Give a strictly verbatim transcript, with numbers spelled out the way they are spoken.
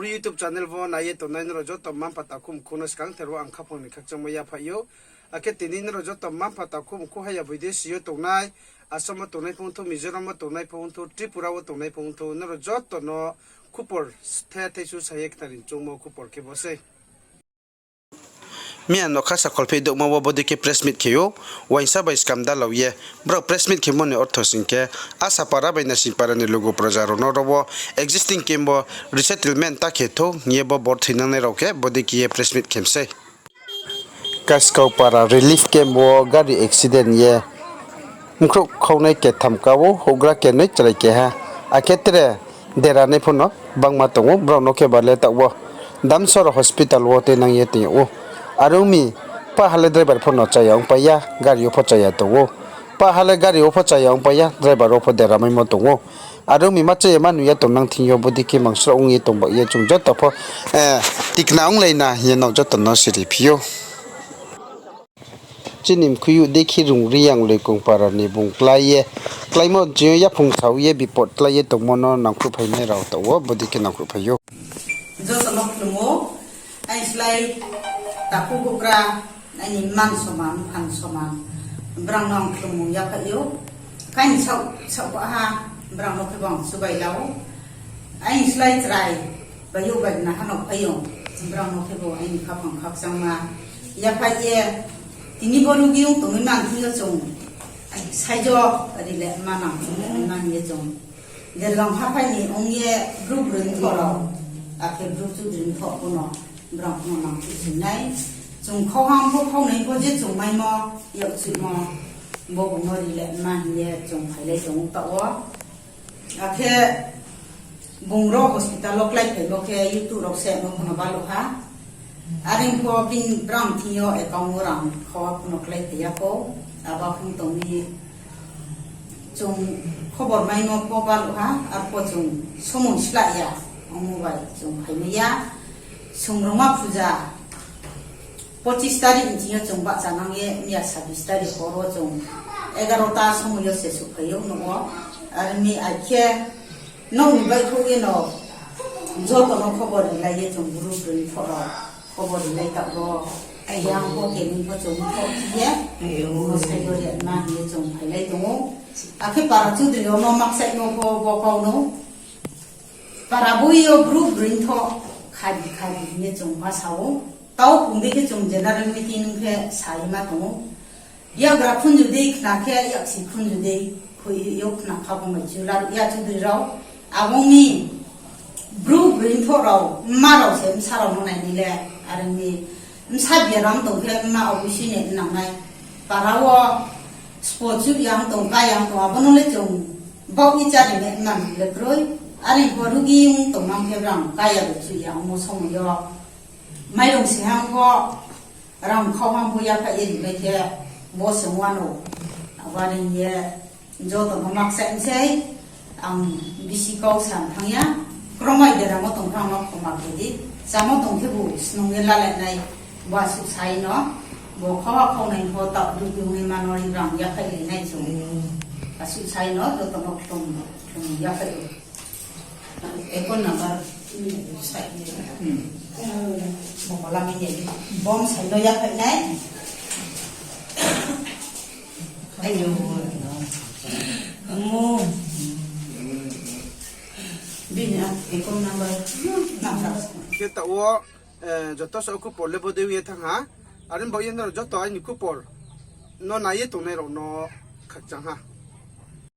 YouTube channel wo nai ye tongnai nrao joto mma-mpha takhu mkhu no skangther wo ang khaphang ni khakchangmo yaphaih ou. Akhe tini nrao joto mma-mpha takhu mkhu haya boide si yo tongnai, Assam wo tongnai pho ongthou, Mizoram wo tongnai pho ongthou, Tripura wo tongnai pho ongthou, nrao joto no khupor sthe thaisu sa ye khnari choungmo khupor khe bo sei. Miya nokha sakholpheh douhma wo bodei khe press meet khe ou, uaingsa bai skam dalao ye. Brao press meet khemo ni ortho sing khe, Asapara bai Narsingpara ni lugu proja rao no ro wo existing camp wo resettlement ta khe thou hing ye bo bor thoinangnai rao khe bodei khe ye press meet khe mi sei. Kaskaupara relief camp wo gari accident ye mkhrouh khaunai ketham ka ou, houhgra kenoi chrai keha. Akhe tre deranai pho no bangma tong ou, brao no khe ba le taoh wo Damsoro hospital wo tuinang ye tong yag ou. Are ong mi, pah ha le driver pho no chaya ongpai ya, gari wo pho chaya tong ou. Pah ha le gari wo pho chaya ongpai ya, driver wo pho deramaimo tong ou. Are ong mi, ma chaya ma nuh ya tongnang thing yo bodei khe mangsraoh ong ye tong baoh ye chung joto pho tikna onglai na hing ye nrao joto no siri phi ou. Chini mkhui yo dei khe Rung Reang Loikong para ni bung klái ye, kláimo chini yaphung sao ye bipot klái ye tongmo no nangkhruhphainai rao taoh wo bodei khe nangkhruhphai ou. Joto no khlumo, aini slái takhu houhgra, aini mma ni soman, mpha ni soman, brao no ang khlummung yaphaih ou. Kaini saoh, saohpah ha, brao no khe bo ang chubai la ou. Aini slái chrai, bai youh bai gnaha no phai ou, brao no khe bo aini khaphang khakchangma yaphaih ye, tini bo rugi ong tongnaima thing yo chung saijo ri le ma nang, ma hing ye chung Dergang haphai ni ong ye Bru broi mthoh rao, akhe Bru chudri mthoh pho no, brao pho no nangkhuh sing nai. Chung khauham pho khaunai pho je chung maimo, yakchuhmo, bo bung no ri le ma hing ye chung phailai tong ou taoh wo. Akhe bung ro hospital wo kláiphai bo khe YouTube rao se no pho no baluh ha. Are pho bini brang thing yo account wo rang khauha pho no kláiphai ya khou. Abo phung tong mi chung khobor maimo pho baluh ha, arpho chung somoi slah ya, ongmo bai chung phaimai ya. Songrongma puja pochis tarik ni thing yo chung bahchanang ye, miya sabis tarik hor wo chung egarota somoi yo se souhphai ou nouh wo. Are mi ai khe nouh ni baihkhouh ye no joto no khobor rilai ye chung Bru broi mthoh rao khobor rilai taoh wo. Yang pho kening pho chung mthoh khe ye, bo sai yo ri ma hing ye chung phailai tong ou. Akhe para chudri rao no makchaihmo pho bo kau no. Para boi yo Bru broi mthoh khadi khadi hing ye chung ma sa ou. Tau pung dei khe chung general meeting khe sa ye ma tong ou. Yakgra khunju dei khna khe yaksi khunju dei khui yo khna kha bo mai chu laruh ya chudri rao. Abo ong mi Bru broi mthoh rao, mma rao se bsa rao no nai ni le, are ong mi bsa biaram tong khe mma obviously ne nangnai. Para wo spo chuh yang tong, ka yang tong, abo no le chung baoh ye chári ne nang le kroi. Are pho rugi ong tongnang khe brang kaya bai chuh ya ongmo somoi yo. Mairung sihang pho, rang khauhang pho yaphaih ye rimai khe, bo se ong wanou. Abo are hing ye, joto no makchaih mi sei, ang bisi kau sa thanng ya, kromai deramo tong khe ang no khoma khe di, chámo tong khebu snung ye lalai nai, bo asuh sai no, bo khauha khaunai pho taoh dukhu ongnaima no ri brang yaphaih lai nai chung. Asuh sai no, joto no khlum, khlum yaphaih ou. Account number, sai, hmm. Bo kolam ni, bom sai no yaphaih nai. Ayo. Mo. Bini account number, number. Khe taoh wo, joto se khupor le bodei ye thanng ha. Are baoh ye nrao joto aini khupor no nai ye tongnai rao no khakchang ha.